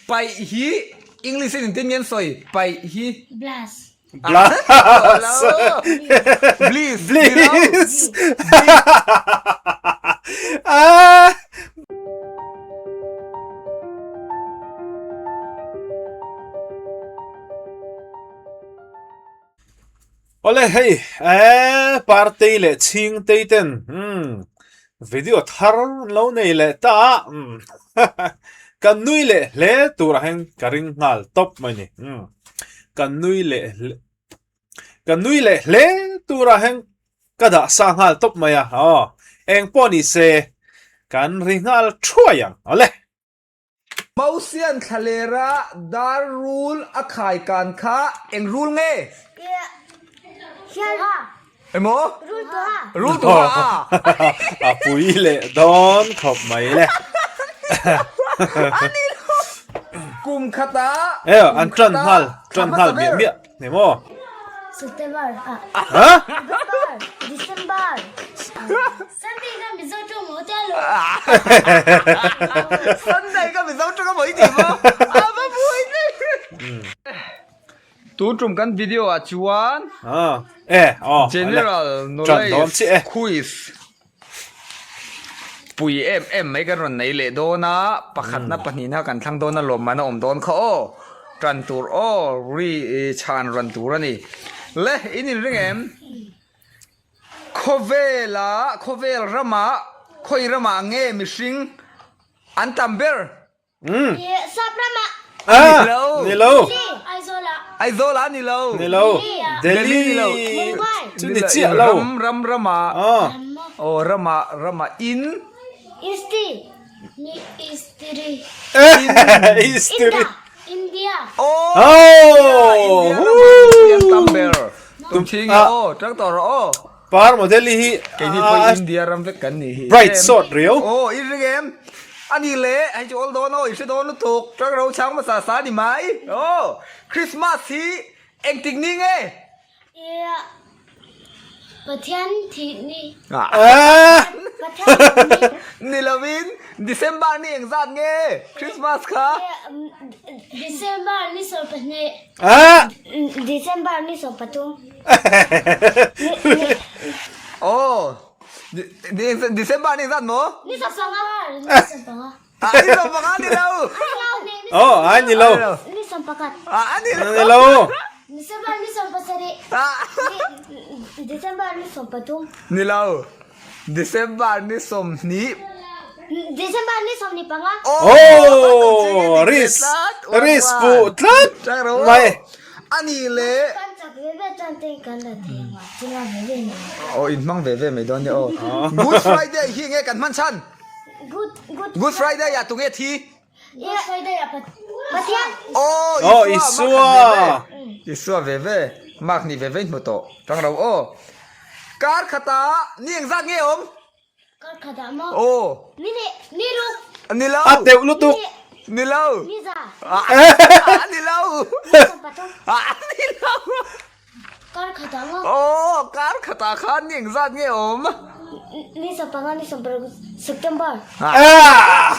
Paih hi English in engtin nge an sawi? Paih hi. Blast. Blast. Bliss. Bliss. Ah. Awle hei eh Partei leh Chhingtei ten umm video thar an lo nei leh ta a umm kan nui leh hle turah hian ka ring nghal tawp mai ni umm kan nui leh hle kan nui leh hle turah hian ka dah sa nghal tawp mai a aw eng pawh ni se kan ri nghal thuai ang awle. Mausian thlalera dar rul a khai kan kha eng rul nge? Emaw? Rul tuha. A pui leh dawn khawp mai le. Ani lo. Kum khata. E an tan nghal tan nghal miah miah ni maw? September. Ha? December. Sunday ka Mizo tawng maw tia lo. Sunday ka Mizo tawng amaw i tih maw? A va buai hle. Tun tum kan video ah chuan General Knowledge Quiz pui em em mai kan rawn nei leh dawn a, pakhatna pahnihna kan thlang dawn a lawmman a awm dawn kha aw, tan tur aw ri chhan rawn tur a ni. Le in inring em? Khawvela, khawvel ramah, khawi ramah nge mihring an tam ber? Sap ramah. Ah, Ni lo. ni lo. Aizawlah. Aizawlah ni lo. Ni lo. Delhi ni lo. Mumbai. Chu ni chiah lo. Ram, ram, ramah. Ah. Oh, ramah, ramah in. Isti. Ni istiri. Istiri. India. Oh! Oh! India ramah mihring an tam ber. Tumchhing hi aw, tang tawh rawh aw. Par model hi Keini pawh India ram vek kan nih hi. Bright sawt riau. Aw, i ring em? A ni le, hei chu awl dawn aw, i hre dawn lutuk. Tang ro chhang hmasa sa ni mai. Aw, Christmas hi engtik ni nge? Ia, Pathian thih ni. Ah! Pathian thih ni. Ni lovin, December ni engzat nge Christmas kha? December ni 12. Ah! December ni 13. Oh, December ni engzat maw? Ni 15. Ni 15. Ah, ni 15 ni lo. Oh, a ni lo. Ni 14. Ah, ni lo. Ni lo. December ni 17. Ah. December ni 13. Ni lo. December ni 20. December ni 25. Oh, ris. Ris pu tlat. Mai. Ani le. Kan chak ve ve chuan te kan la thei ang a, chunga ve ve ni. Oh, in hmang ve ve mai dawn nia aw. Good Friday hi nge kan hman chhan? Good good Good Friday ah tunge thi? Good Friday ah Pathian. Oh, Oh, Isua. Isua. Isua ve ve. Mark ni ve ve in hmu tawh. Tang ro aw. Kar khata ni engzat nge awm? Kar khata maw? Aw. Ni leh ni ruk. Ni lo. A teuh lutuk. Ni lo. Ni za. Ni lo. Ni 13. Ni lo. Kar khata maw? Aw, kar khata khan ni engzat nge awm? Ni 15 ni 16 September. Ah!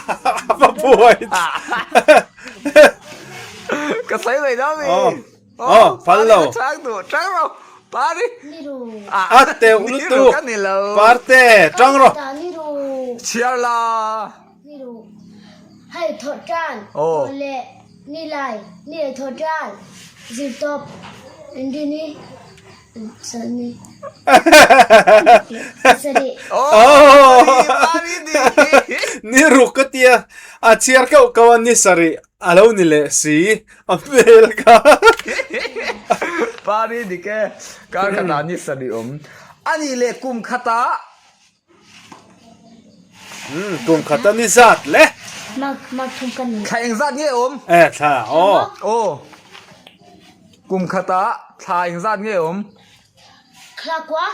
A buai. Ka sawi mai dawn mi. Aw. Aw, phal lo. Chang duh, chang ro. Pari. Ni ru. A teuh lutuk. Ka ni lo. Parte, chang ro. Ni ru. Chhiar la. Ni ru. Hei thawh tan. Aw. Thawh leh ni lai, ni leh thawh tan. Zir tawp. Indi ni. Sani. Sari. Oh! Pari ni. Ni ruk ka tia. A chhiar keuh keuh a ni sarih a lo ni leh si. A hmel kha. Pari dik e. Kar khatah ni sarih awm. Ani leh kum khatah. Umm kum khata ni zat le. Mak mak thum ka ni. Thla eng zat nge awm? E thla aw. Aw. Kum khata thla eng zat nge awm? Thla kua.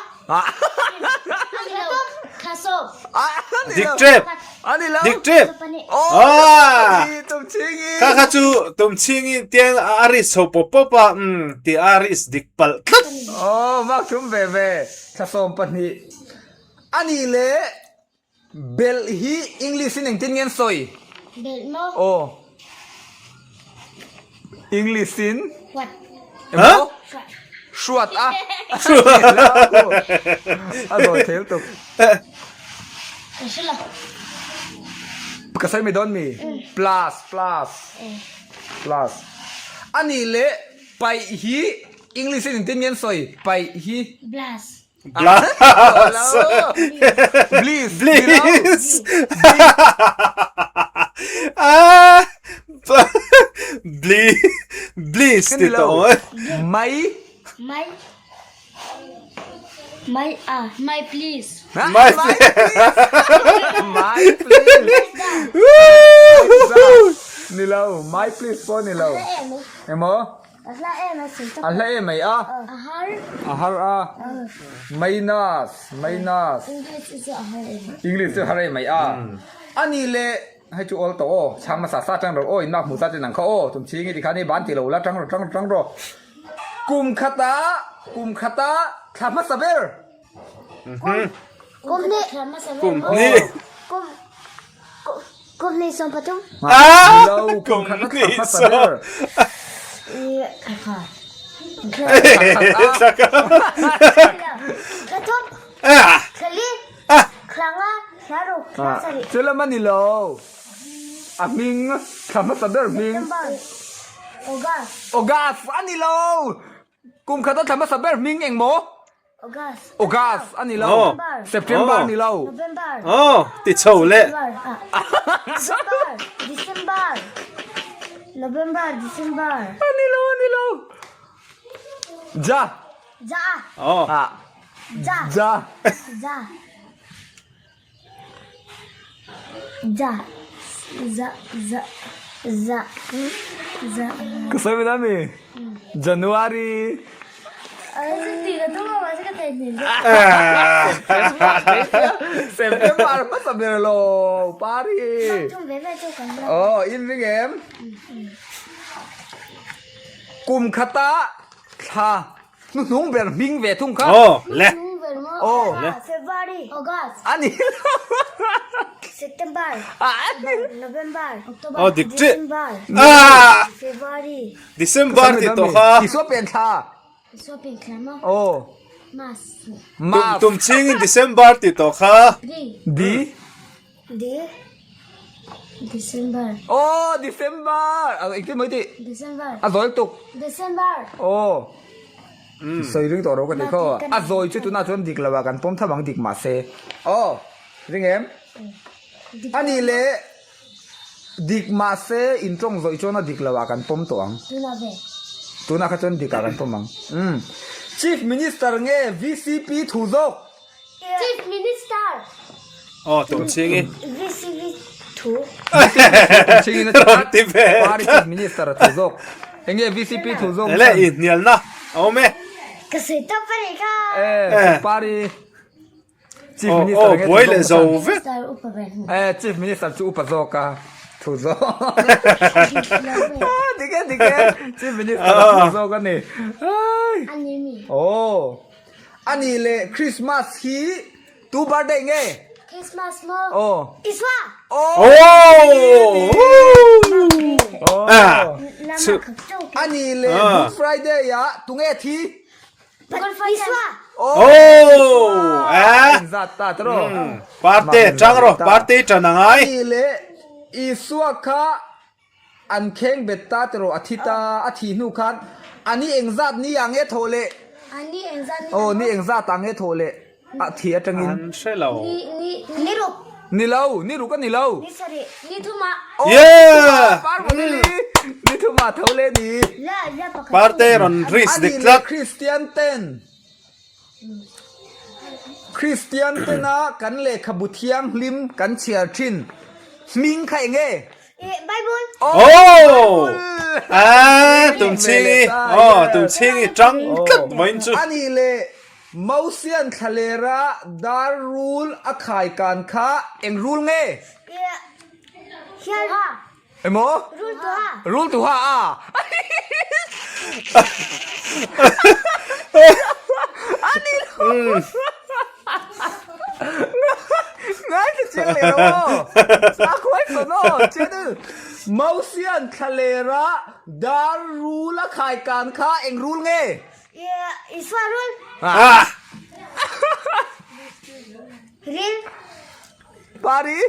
Thla sawm. Dik tep. Ani lo. Dik tep. Aw. Tumchhingi. Kha kha chu tumchhingi tiang a ris chho pawp pawp a umm tih a ris dik palh tlat. Aw mak thum ve ve. Thla 12. Ani le belh hi English in engtin nge an sawi? Belh maw? Aw. English in What? Emaw? Hruat a. A zawi thel tuk. Ka hre lo. Ka sawi mai dawn mi? Plus, plus. Plus. Ani leh paih hi English in engtin nge an sawi? Paih hi. Blast. Blast. Bliss. Bliss. Ah. Bli. Bliss ti tawh. Mai. Mai. Mai ah. Mai please. My My please. Ni lo. My please pawh ni lo. Emaw? A hla em a sawi tak. A hla em mai a. A har. A har a. Minus, minus. English chu a har em. English chu a har em mai a. Ani le hei chu awl tawh aw. Chhang hmasa sa tang rawh aw inmak hmu sa ten ang kha aw. Tum chhing i ti khan i ban ti lo la tang rawh tang rawh tang rawh. Kum khata kum khata thla hmasa ber. Kum hnih. Kum hnih. Kum kum hnih 13. Ah! Lo kum Kum khat a hnih thla hmasa ber. Thla Thla khat. Thla thum. Ah! Thla li. Ah! Thla nga. Thla ruk. Thla sarih. Chu lam a ni lo. A hming thla hmasa ber hming. September. August. August a ni lo. Kum khat a thla hmasa ber hming eng maw? August. August a ni lo. September a ni lo. November. Aw, ti chho leh. November. December. November, December. A ni lo, a ni lo. Ja. Ja. Aw. Ah. Ja. Ja. Ja. Ja. Za. Za. Za. Za. Ka sawi mai mi? January. September hmasa ber lo pari. Aw in ring em? Kum khata thla Hnuhnung ber hming ve thung kha. Aw le. Aw. Le. February, August. A ni lo. September, November, October, Aw dik chiah. December, Ah! February. December ti tawh kha. Isua pian thla. Isua pian thla maw? Aw. Mas. Mas. Tum ching in December ti tawh kha. D. D. D. December. Aw December. A engtin mai tih? December. A zawi tuk. December. Aw. Sawi ring tawh ro ka ti khaw. A zawi chu tunah chuan dik lo ah kan pawm tham ang dik mahse. Aw. Ring em? A nih leh dik mahse in tawng zawih chuan a dik lo ah kan pawm tawh ang. Tunah ve. Tunah kha chuan dik ah kan pawm ang. Umm. Chief Minister nge VCP thu zawk? Chief Minister. Aw tum ching i. VCV thu. Tum ching in a ti Rawn ti ve. Party Chief Minister a thu zawk. Enge VCP thu zawk. Ele i hnial na a awm e. Ka sawi tawp a nih kha. Eh Party Chief Minister Aw buai leh zo vek. Minister upa ber. Eh Chief Minister chu upa zawk a thu zawk. Dik e dik e Chief Minister a thu zawk a ni. A ni mi. Aw. A nih leh Christmas hi tu birthday nge? Christmas maw? Aw. Isua! Aw! Aw! A nih leh Good Friday ah tunge thi? Good Friday. Isua! Aw! Inzat ta tawh. Parte tang rawh, parte tan a ngai. A nih leh Isua kha An kheng bet ta tiraw a thi ta, a thih hnu khan a ni engzat ni ah nge thawh leh? A ni engzat ni Aw, ni engzat ah nge thawh leh a thih atangin? An hre lo. Ni, ni, ni ruk. Ni lo, ni ruk a ni lo. Ni sarih, ni thumah. Aw, Yeah! par maw ni li, ni thumah tho leh ni. La, la pakhat. Parte rawn risk A dik nih leh tlat. Kristian ten, Kristian tena kan lehkhabu thianghlim kan chhiar thin hming kha eng nge? Bible. Oh! Ah, tum ching i. Oh, tum ching i tang tlat mai chu. Ani le Mosian thlalera dar rul a khai kan kha eng rul nge? Hial ha. Emaw? Rul tu ha. Rul tu ha a. Ani lo. Ngai ta chiang leh lo aw. A khuai so. dawn aw. Channel Mausian thlalera dar rul a khai kan kha eng rul nge? Isua rul. Ah! Ril. Pari.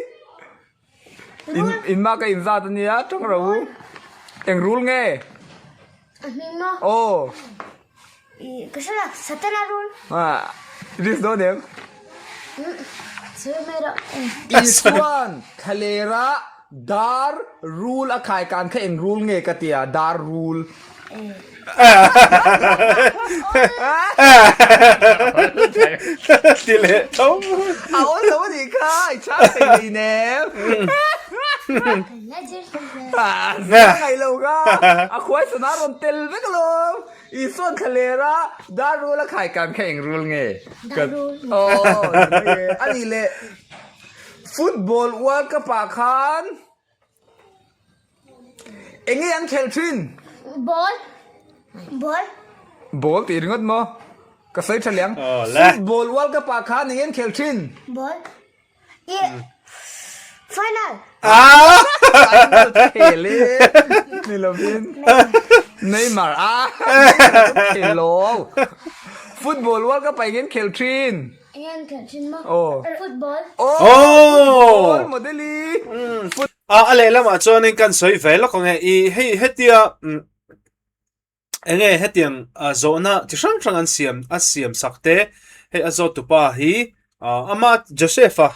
In in mah ka in zat ania tang ro u. Eng rul nge? A hming maw? Aw. I ka hre lo, Satana rul. Ah, risk dawn em? Sawi mai rawh. Isuan thlalera dar rul a khai kan kha eng rul nge ka tia, dar rul. Ti leh tho. A awl lo a nih kha, i chhang thei hlei nem. Zir a ngaih lo kha, a khuai sana rawn tel vek alawm. Isuan thlaler a, dar rul a khai kan kha eng rul nge? Dar rul. Aw, a nih leh Football World Cup ah khan Eng nge an khelh thin? Ball. Ball. Ball tih ringawt maw? Ka sawi tha leh ang. Football World Cup ah khan eng nge an khelh thin? Ball. I final. Ah! Final chu khel e. Ni lovin. Neymar a. Khel lo. Football World Cup ah eng nge an khelh thin? Eng nge an khelh thin maw? Aw. Football. Aw. Football model i. A a lehlamah chuanin kan sawi ve lawk ang e, i hei hetia umm eng nge hetiang ah zawhna chi hrang hrang an siam a siam sak te hei a zawt tupa hi ah ama Joseph a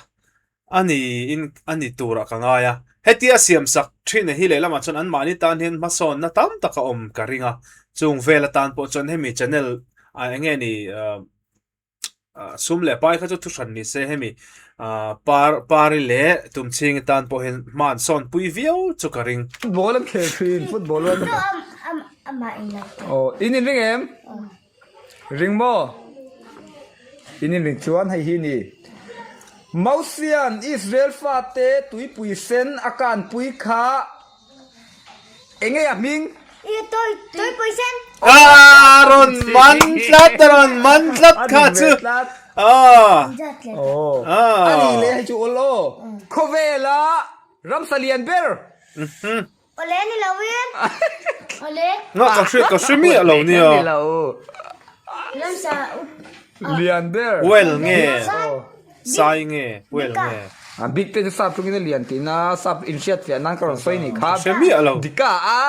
a ni in a ni turah ka ngai a, hetia a siam sak thin hi lehlamah chuan anmahni tan hian hmasawnna tam tak a awm ka ring a, chung vel atan pawh chuan hemi channel ah eng nge ni ah sum leh pai kha chu thu hran ni se hemi par pari leh tumchhing atan pawh hian hma an sawn pui viau chu ka ring. Football an khel thin football an aw in in ring em ring maw in in ring chuan hei hi ni Mosian Israel fate tuipui sen a kanpui kha Enge a hming? I toi toi poison. Ah, rawn man tlat, rawn man tlat kha chu. Ah. Oh. Ah. Ani le hei chu ol aw. Khawvela ramsa lian ber. Ole ni lo in. Ole. Nga ka hri ka hri mi alo nia. Ni lo. Ramsa lian ber. Well nge. Sai nge well nge. A big te chu sap chungin a lian tihna sap inhriat fiah nan ka rawn sawi ni kha. Hre miah lo. Dika a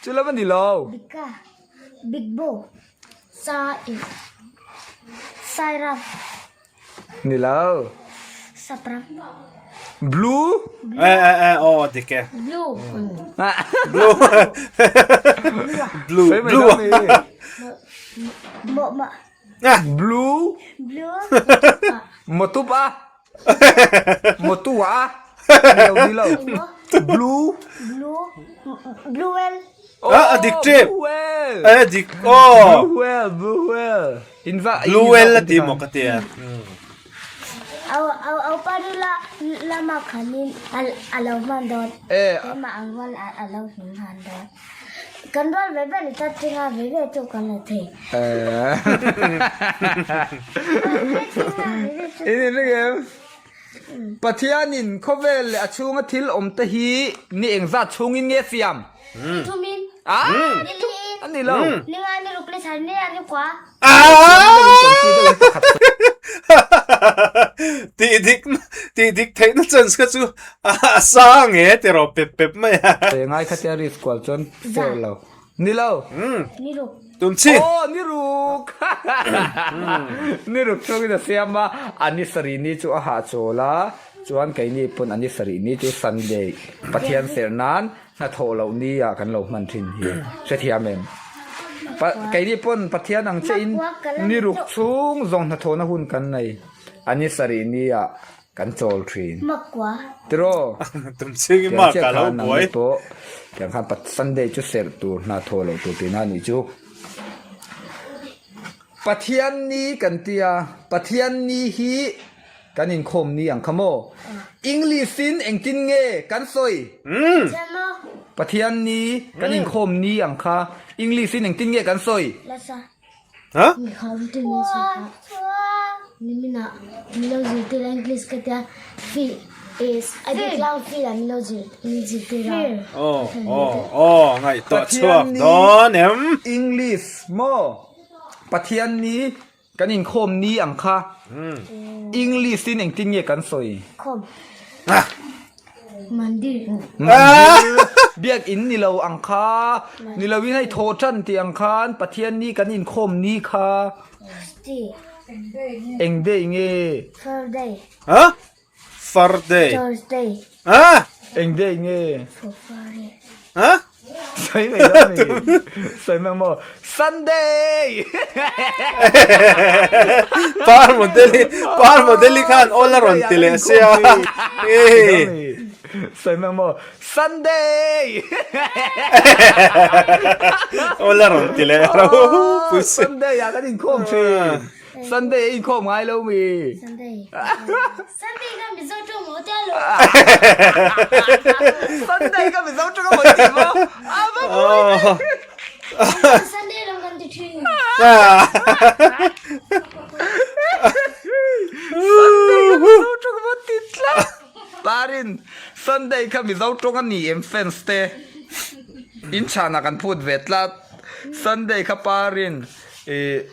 chu lam a ni lo. Dika big bo sa i sai ram. Ni lo. Sap ram. Blue. Eh eh eh aw a dik e. Blue. Blue. Blue blue. Mo ma. Blue. Blue. Motup a. Motu a. Ni lo ni lo. Blue. Blue. Blue whale. Ah, a dik tep. Blue whale. Eh, dik. Oh. Blue whale, blue whale. In va Blue whale la ti maw ka tia. Au au au pa nu la lama khanin al alo hman dawn. Eh. Keimah ang rual alo hman dawn. Kan rual ve ve ni ta tinga ve ve chu kan la thei. In in ring em? Pathianin khawvel leh a chhunga thil awm te hi ni engzat chhungin nge siam? Thumin. Ah! Ni liin. A ni lo. Ni nga ni ruk ni sar ni a ni kua. Tih dik tih dik theihna chance kha chu a sang e ti rawh pep pep mai a. He ngai kha tia risk kual chuan fair lo. Ni lo. Ni ruk. Tum chi. Aw ni ruk. Ni ruk chungin a siam a, a ni sarih ni chu a hahchawl a, chuan keini pawn a ni sarih ni chu Sunday Pathian serh nan Hnathawh loh ni ah kan lo hman thin hi hrethiam em? Pa keini pawn Pathian ang che in ni ruk chhung zawng hnathawhna hun kan nei a ni sarih ni ah kan chawl thin. Tiraw? Tiang chiah khan nang ni pawh tiang khan Sunday chu serh tur hnathawh loh tur tihna a nih chu. Pathian ni kan tia Pathian ni hi Kan inkhawm ni ang kha maw? English in engtin nge kan sawi? Pathian ni kan inkhawm ni ang kha English in engtin nge kan sawi? Is a dik lo feel a min lo zir min zirtir a. Aw aw aw ngaihtuah chhuak dawn em? English maw Pathian ni kan inkhawm ni ang kha English in engtin nge kan sawi? Khawm. Mandir. Mandir biak in ni lo ang kha ni lo in hei thawh tan tih ang khan Pathian ni kan inkhawm ni kha. Thursday. Eng day nge? Thursday. Huh? Thursday. Thursday. Ah! Eng day nge? Friday. Huh? Sawi mai dawn mi. Sawi mang maw? Sunday! Par model par model khan awl a rawn ti leh sia. Sawi mang maw? Sunday! Awl a rawn ti leh ro. Sunday ah kan inkhawm thin. Sunday a inkhawm ngai lo mi. Sunday. Sunday ka Mizo tawng maw tia lo. Sunday ka Mizo tawng maw ti maw. A va pui. Sunday lam kan ti thin. Sunday ka Mizo tawng maw ti tlat. Parin Sunday kha Mizo tawng a ni em fans te. In chhanah kan phut ve tlat. Sunday kha parin I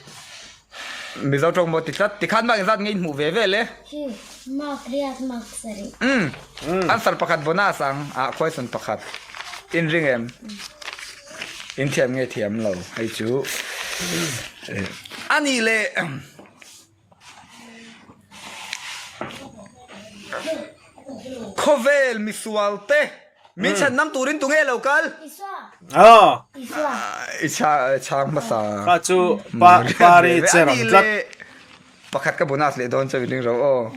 Mizo tawng maw ti tlat tikhan mark engzat nge in hmuh ve vel e? Hi, mark riat mark sarih. Umm, answer pakhat bonus ang ah question pakhat in ring em? In thiam nge thiam lo hei chu a nih leh Khawvel misual te min chhan nam turin tunge lo kal? I chhang hmasa. Kha chu pari che rawn tlat. Pakhat ka bonus leh dawn chu in ring ro aw.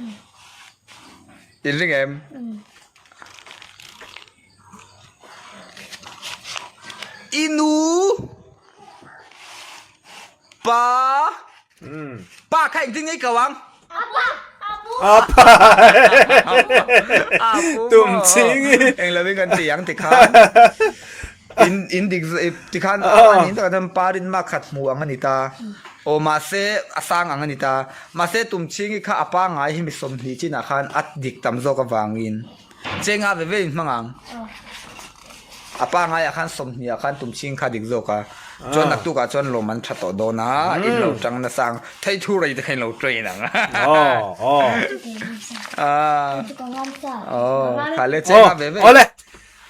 In ring em? I nu pa Pa kha engtin ngei ko ang? Apa! Apa! Tum ching i. Eng lo in kan ti ang ti khan. In in dik ti khan an in tak pa rin ma khat hmu ang ani ta. O mahse a sang ang ani ta. Mahse tum ching i kha apa ngai hi mi 20 chinah khan a dik tam zawk avangin. Chenga ve ve in hmang ang. A pa ngaiah khan 20 ah khan tum ching kha dik zawk a. Chuan naktuk ah chuan lawm an tha tawh dawn a, in lo tang nasa ang. Thei thu rei te kha in lo train ang. Kha le chenga ve ve. Awle.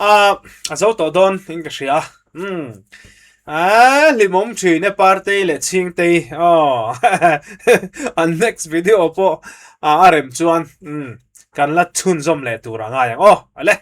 A zo tawh dawn in ka hria. Umm. A hlimawm thin e Partei leh Chhingtei. Aw. An next video pawh a rem chuan umm kan la chhunzawm leh tur a ngai ang aw. Awle.